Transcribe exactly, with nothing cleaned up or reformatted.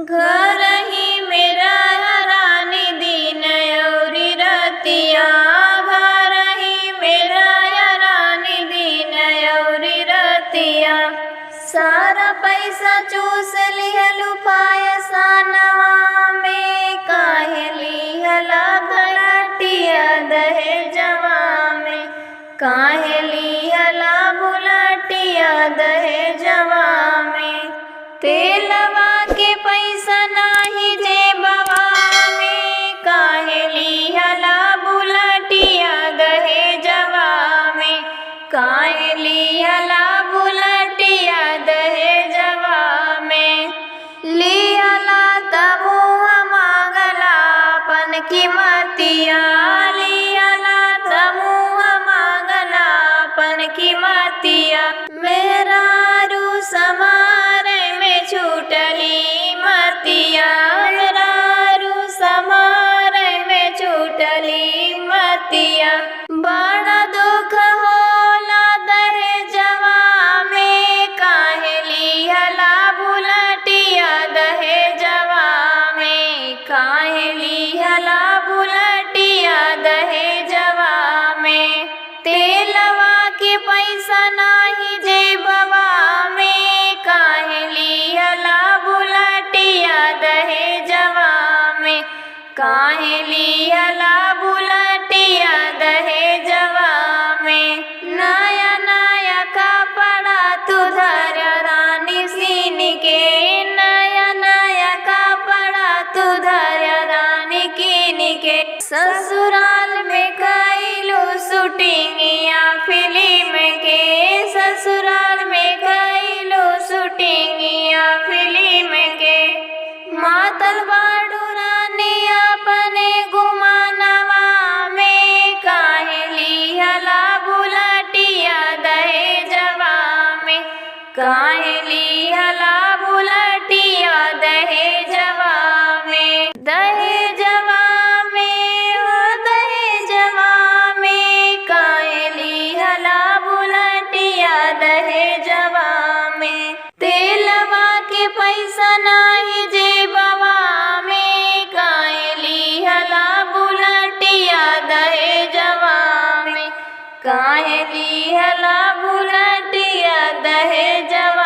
घरही में रह रानी दिन औरी रतिया, घरही में रह रानी दिन औरी रतिया। सारा पैसा चूस लिहलू पायसनवा में, काहे लिहला बुलेटिया दहेजवा में, काहे लिहला बुलेटिया दहेजवा में। तेलवा के पैसा नाही जेबवा में, काहे लिहला बुलेटिया दहेजवा में, काहे लिहला बुलेटिया दहेजवा में। लिहला त मुँह मांगला अपन कीमतिया, लिहला त मुँह मांगला अपन कीमतिया। मेहरारू समारे में छूटली मतिया, मेहरारू समारे में छूटली मतिया। बड़ा दुख होला दहेजवा में, काहे लिहला बुलेटिया दहेजवा में, काहे लिहला बुलेटिया दहेजवा में। तेलवा के पैसा नाही जेबवा में, काहे लिहला बुलेटिया दहेजवा में, काहे लिहला बुलेटिया दहेजवा में। नया नया कपड़ा तू धर रानी सीन के, नया नया कपड़ा तू धर रानी कीन के। ससुराल में कइलू शूटिंगिया फिल्म के, ससुराल में कइलू शूटिंगिया फिल्म के। मातल बाड़ू रानी अपने गुमानवा में, काहे लिहला बुलेटिया दहेजवा में, काहे लिहला बुलेटिया दहेजवा में। दहेजवा में हो दहेजवा में, काहे लिहला बुलेटिया दहेजवा में। तेलवा के पैसा नाही जेबवा में, काहे लिहला बुलेटिया दहेजवा में, काहे लिहला बुलेटिया दहेजवा